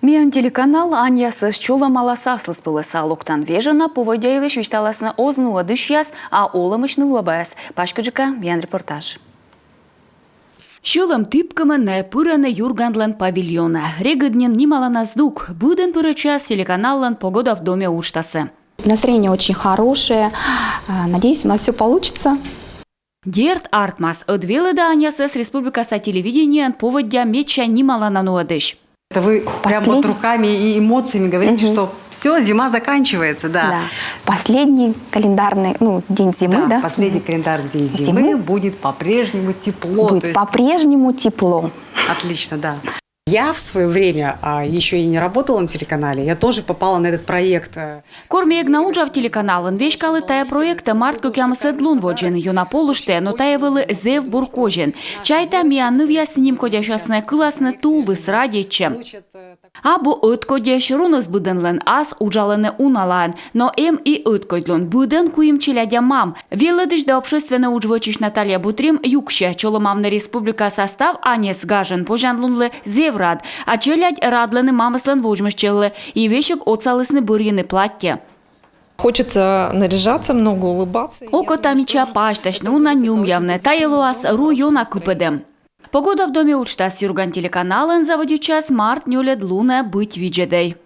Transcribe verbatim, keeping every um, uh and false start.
Миян телеканал аньясӧс чолӧмалас аслыспӧлӧса. Локтан вежона поводдя йылысь висьталасны оз нуӧдысьяс, а олӧмысьны лоӧбаяс. Паськыдджыка миян репортаж. Сьӧлӧм тіпкӧмӧн найӧ пырӧны Юрганлӧн павильонӧ. Регыд нин нималана здук. Быдӧн пырӧдчас телеканаллӧн «Погода в доме» уджтасӧ. Настроение очень хорошее. А, надеюсь, у нас все получится. Дерт, артмас. Ӧд велӧдӧ аньясӧс республикаса телевидениеын поводдя медся нималана нуӧдысь. Это вы прям вот руками и эмоциями говорите, что все, зима заканчивается, да. Да. Последний календарный, ну, день зимы, да? Да, последний календарный день зимы, будет по-прежнему тепло. Будет по-прежнему тепло. Отлично, да. Я в свое время, а, еще и не работала на телеканале, я тоже попала на этот проект. Э, Кор ме эг на уджав телеканалын, веськалі тайӧ проектӧ март кӧкъямысӧд лун водзын. Ёна полыштӧ, но тайӧ вӧлі зэв бур козин. Чайта, миян нывъяс нимкодясасны, кыласны тулыс, радейтчӧ. Абу ӧткодьӧсь, руныс быдӧнлӧн ас, уджалӧны уналаын. Но эм и ӧткодь лун: быдӧн куим челядя мам. Велӧдысь да общественнӧй удж вӧчысь Наталья Бутрим юксьӧ: чолӧмавны республикаса став аньӧс гажӧн позянлунлы зэв рад. А челядь радлӧны мамыслӧн водзмӧстчӧмлы и весиг отсалісны бӧрйыны платтьӧ. Хочется наряжаться, много улыбаться. Окота мича пасьтасьны, уна нюмъявны. Тайӧ лоас ру ёна кыпӧдӧм. «Погода в доме» уджтас Юрган телеканалын заводитчас март нёльӧд лунӧ быть видзӧдӧй.